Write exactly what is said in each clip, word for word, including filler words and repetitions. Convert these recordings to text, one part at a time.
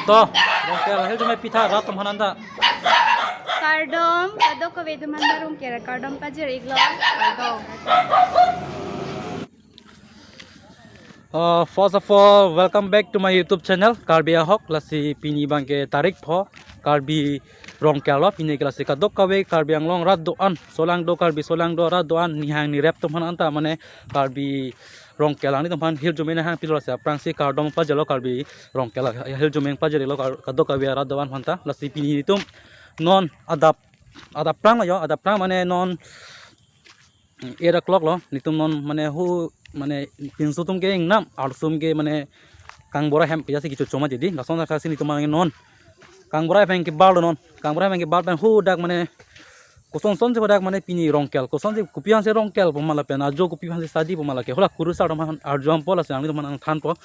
To, Rongkel ahirjume aphuthak rat atum aphan anta. Kardom, kadokave atum aphan Rongkel kardom pajir-iklo. Kardom. Uh, first of all, welcome back to my YouTube channel, Karbi Ahok. Lasi pini abangke tarik pho, Karbi Rongkel lo, pini ke lasi kadokave Karbi Anglong rat do-an, solangdo Karbi solangdo rat do-an, nihang nirep atum aphan anta mane Karbi Rongkel alanglitum aphan hirjume nahang pilo, lasi aphrangsi kardom pajirlo Karbi Rongkel ahirjume pajirlo kar-, kadokave rat do-an aphanta. Lasi pini nelitum non adap, adapprang lo jo, adapprang mane non eight o'clock lo, nelitum non mane hu, mane pinso atum ke ingnam, arloso atum ke mane kangbura ahem pejasi kecho choma jadi, lason athak si nelitum mane non kangbura ahem kebar lo non, kangbura ahem kebar pen hu dak mane kosonson si dak mane pini Rongkel, kosonsi kopi aphansi Rongkel pu ma lapen ajo kopi aphansi sadi pu ma lake, hala kurusar atum aphan arju dampo, lasi nanglitum aphan nangthanpo.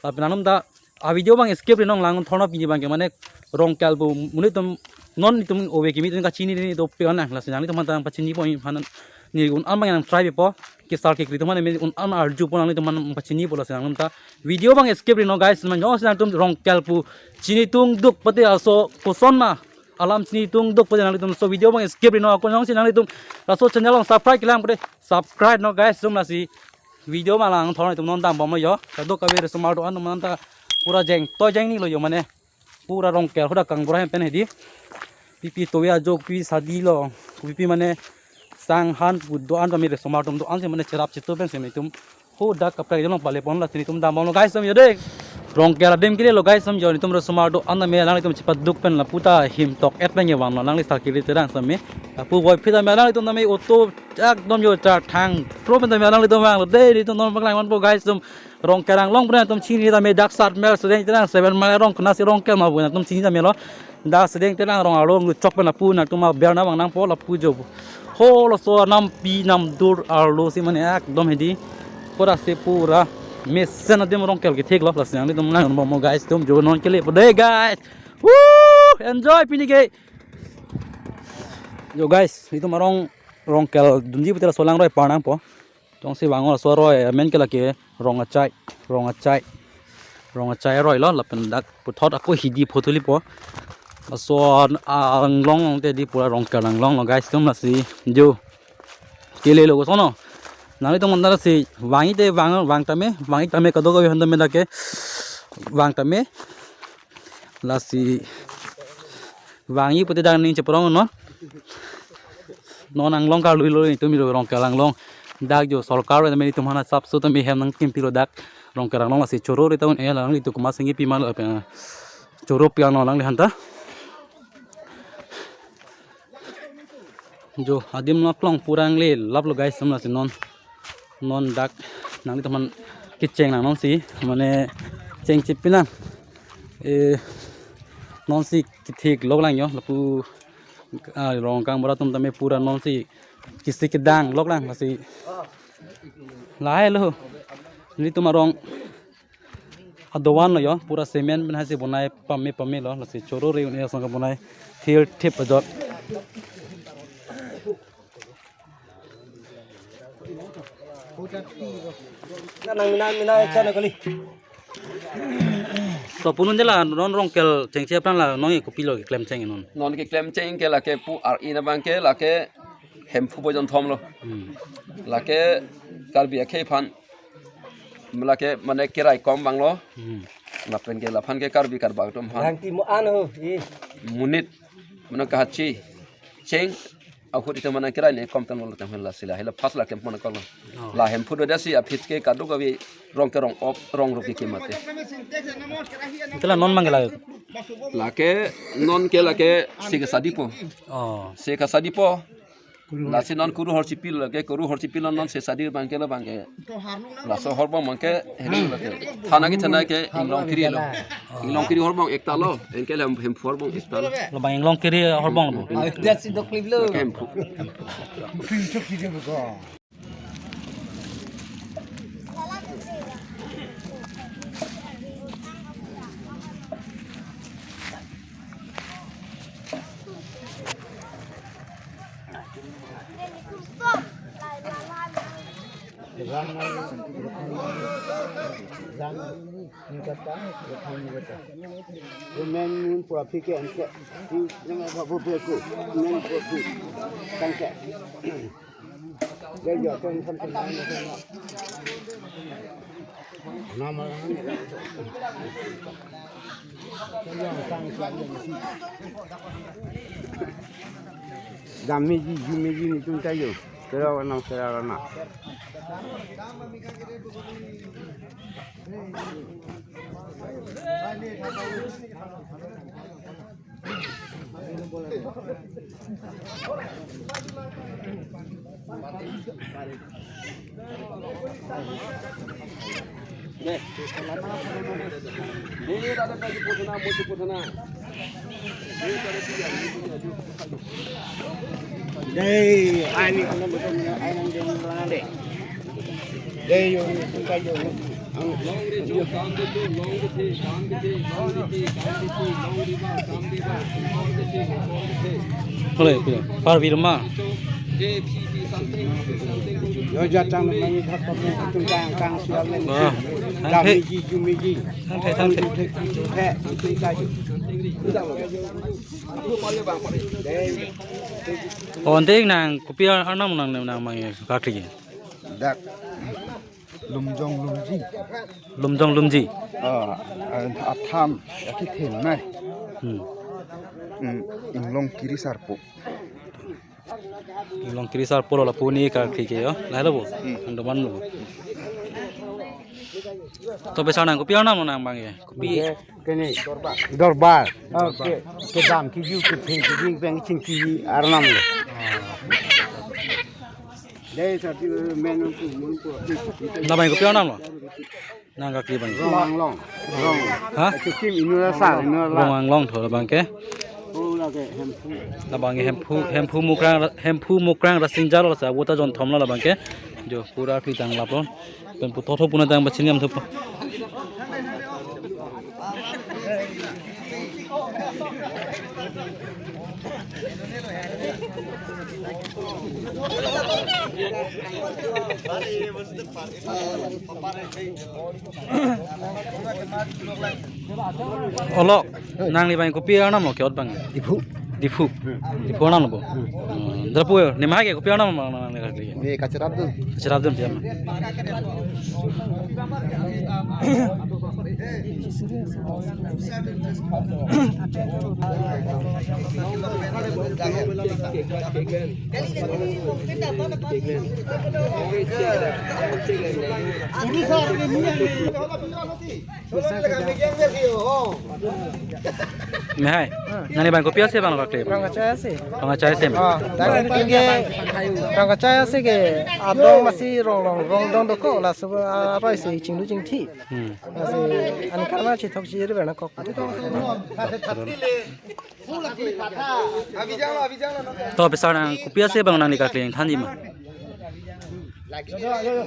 Lapen nanglitum ta a video abang skip ri nanglang thorno, pini abangke mane Rongkel pu monit atum non nelitum ove kimi atum kachini ri dopik nang, lasi nanglitum aphan ta pachinipo aphan neli un-an abang nang try pipo, kesar kekri atum aphan neli un-an arjupo, nanglitum aphan pachinipo, lasi nanglitum ta video abang skip ri non guys, mane jongsi nangtum Rongkel pu chini tungduk pute laso koson ma alam chini tungduk pute nanglitum laso video abang skip ri non, ako jongsi nanglitum laso channel along subscribe kelang pute subscribe non guys, atum lasi video ma lang thorno nelitum non dambomlo jo. Kadokave risomar do-an atum anta pura jeng to jeng ni lo jo mane pura Rongkel hu dak kangbura ahem pen hedi. Pipi toya jo pi sadi lo. Pipi mane sang han pu do-an kami risomar atum do-an si mane cherap chitu pen si nelitum hu dak kaprek along pale ponlo, lasi nelitum dambomlo guys atum jo de. Rongkel adim kele lo guys atum jo, nelitum risomar do-an tame alanglitum chepaduk pen lapu ta him tok et pen kevanglo, alangli sar kiri terang same. Lapu voi phit tame alanglitum tame auto ekdom jo ta thang pro pen tame alanglitum vanglo de, nelitum non paklang vanpo guys atum. Rongkel Anglong pu nangtum chini tame dak sat mile sedeng terang seven mile arong kena si Rongkel ma pu nangtum chini tame lo. Dak sedeng terang arong arlo lu chok pen lapu nangtum aber nang vang nangpo lapu jo. Ho laso nampi namdur arlo si mane ekdom hedi. Pura si pura mesen adim Rongkel kethek lo, lasi nanglitum nangbomlo guys atum jo, non kelepo de guys. Woo! Enjoy pini ke. Jo guys, itum arong Rongkel dunji pute laso alang aroi par nangpo. Jongsi vanglo laso aroi amen ke lake Rong Achai, Rong Achai, Rong Achai aroi lo, lapen dak puthot ako hidi photo lipo. Laso an-, anglong te di pura Rongkel Anglong lo guys atum, lasi jo kele lo koson lo. Nanglitum mandar si vangji te vang, vang tame, vangji tame kadokave aphan tame dak ke vang tame. Lasi vangji pute dak ning cheprong non. Non anglong karlui lo nelitum iro Rongkel Anglong. Dak jo sorkar tame nelitum aphan asapso tame hem nangkimpi lo dak Rongkel Anglong, lasi choro ri ta un-e alanglitum komat si nangkipi ma lapen choro piang non alangli aphanta. Jo adim laplong pura angle lap lo guys atum, lasi non non dak nanglitum aphan kecheng nang non si mane cheng chipi nang, eh, non si kethek lok lang jo lapu, ah, rong kangbura atum tame pura non si kisi kedang lok lang, lasi lahai lo nelitum arong adovan lo jo, pura cement pen hai si bonai pame pame lo, lasi choro ri un-e asong ke bonai thir thip ajot. Nang mina mina chana kali. To punun jela non Rongkel chengche aphrang la non kopilo keklem cheng non. Non keklem cheng ke lake pu ar-i na abang ke lake Hemphu bojon thom lo. Hmm. Lake Karbi akhei aphan lake mane kerai kom vanglo. Hmm. Lapen ke laphan ke Karbi Karbak atum aphan. Rang ti mo an ho, i. Monit mane kahachi cheng ahut itum mane kerai ne kom tanglo tem hela sila hela pas la kem pon kolo. Oh. La Hemphu do dasi aphi ke kadokave rong ke rong op rong rup ke mate. Itulah non manggala. Lake non ke lake si ke sadi po. Oh. Si ke sadi po. Lasi non kuru hor sipil lake, kuru hor sipil non si sadi abang ke lo abang ke. Laso horbong abang ke hedi lake. Thana ke thana ke inglong kiri lo. Inglong kiri horbong ekta lo, anke le Hemphu horbong ekta lo. Lo abang inglong kiri horbong lo. Ayo, dia si dok klip lo. Lake Hemphu. Ni kata, ya kami kata. Remen mun pura phike anke. Ni nama babu beku. Remen pura phike. Tangke. Dia ya kan kan kan. Nama nama. Dam meji, ju meji ni tum tayo. Sera wana, sera wana. Dei, ani kono betul ni, ai nang dei ni kono dei. Dei yo, ni tum tayo. Ang, yo. Hole, pura. Par birma. Yo jatang na mani thak thak ni tum kang kang sial ni. Wah. Dam meji, ju meji. Thang the, thang the. Thek, thek, thek, thek, thek. Dei. O, ante nang kopi arnam nang nang mang kakli. Dak. Lumjong Lumji. Lumjong Lumji. Ah, athan, athe thim nai. Hmm. Hmm, Inglong Kiri Sarpo. Inglong Kiri Sarpo lo lapu ni kakli ke yo. Lahelo bo. Hmm. Andoman lo. To besar nang kopi arnam nang mang ye. Kopi. Kene. Dorbar. Dorbar. Oh, ke, kedam kiju kethe kejing peng chingki arnam lo. Dei sati men pu mun pu. Labang kopi arnam lo? Nang kakli bang. Rong Anglong. Rong. Ha? Chukim inura sa, inura la. Rong Anglong tho labang ke. Oh, lake Hemphu. Labang ke Hemphu, Hemphu Mukrang, Hemphu Mukrang Rasinja lo sa, vota jon thom lo labang ke. Jo pura kli tang lap lo. Pen puthot ho puna tang bachini am thupo. Olok, nangli bang kopi arnam lo ke-ot bang? Diphu. Diphu. Hmm. Diphu arnam lo bo. Hmm. Hmm. Drapu, ne ma ke kopi arnam lo nangli? Ne kacherap dun. Kacherap dun dia ma. Mehai. Nangli bang kopi ase bang kakli? Rong kachai ase. Rong kachai ase ma? Ah, dak tingge rong kachai ase ke adong masi rong rong rong dong doko laso aroi si chinglu chingthi. Hmm. Masi an karma chithok chiri bernakok. To besar nang kopi ase bang nangli kakli thanji ma?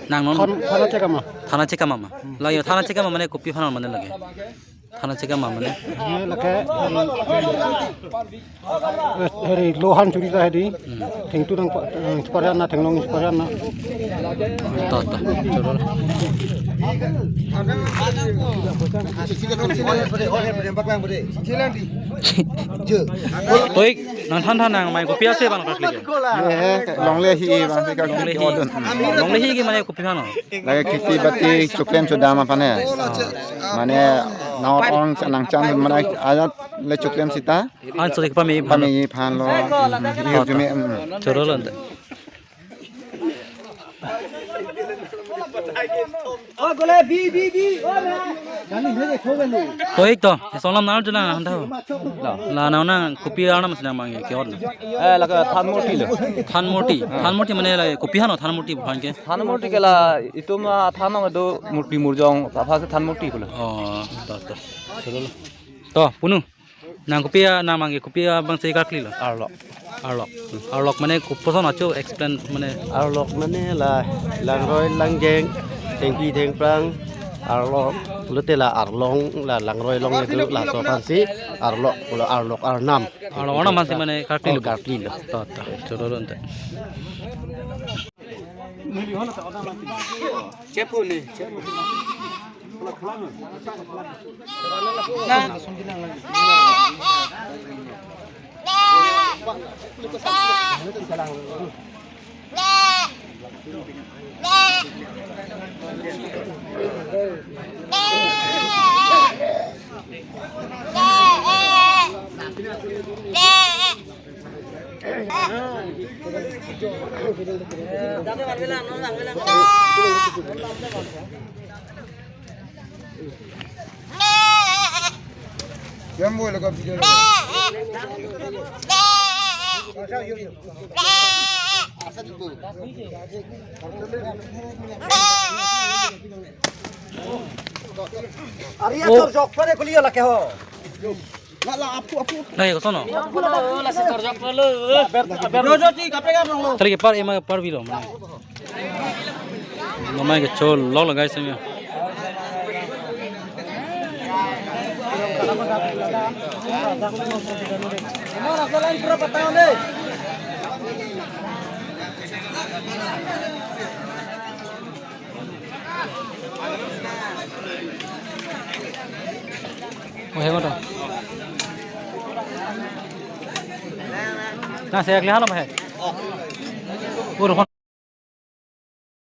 Nang non. Than-, thana chekama. Thana chekama ma. Lake thana chekama mane kopi aphan mane lake? Thana chekama mane? Ye lake, eh, heri lohan churi ta hedi. Hmm. Thengtu nang pa-, eh, chuparian na, thenglong chuparian na. To, to. Choro. Toi, nang than than nang mai kopi ase bang kakli ke? Ye, longle hi bang si kakli. Longle hi. Odun. Longle hi ke mane kopi aphan lo? Lake kheti bati choklem chodam aphan he. Mane nang ong nangchan mane ajat le choklem sita. An sori pame phan. Pame phan lo. Hi jume, mm. Choro lo ante. Toi to, solam nang juna han tho. La nang nang kopi arnam si nang mang ke-ot na? Eh, lake than murti lo. Than murti. Than murti mane la kopi aphan lo than murti aphan ke? Than murti ke la itum, ah, than nang do murti murjong, apa si than murti pulo. Oh, to, to. Choro lo. To, punu. Nang kopi a, nang mang ke kopi abang si kakli lo? Arlok. Arlok. Hmm. Arlok mane koposon acho explain mane? Arlok mane la langroi langjeng, thengpi thengphrang, arlok, lote la arlong, la langroi long itu laso aphan si arlok, la arlok arnam. Arlok arnam aphan si mane kakli lo? Oh, kakli lo. To, to. Choro lo ante. Chepu ni, chepu. Yang boleh kau video. Ari ator jok pada kuliah lagi ho. Nai, kosono? Tali kepar, ema kepar bilo, mane. Namai kechol lok lagai semi. Oh, hebat, oh. Nah, saya kelihatan apa, he? Oh,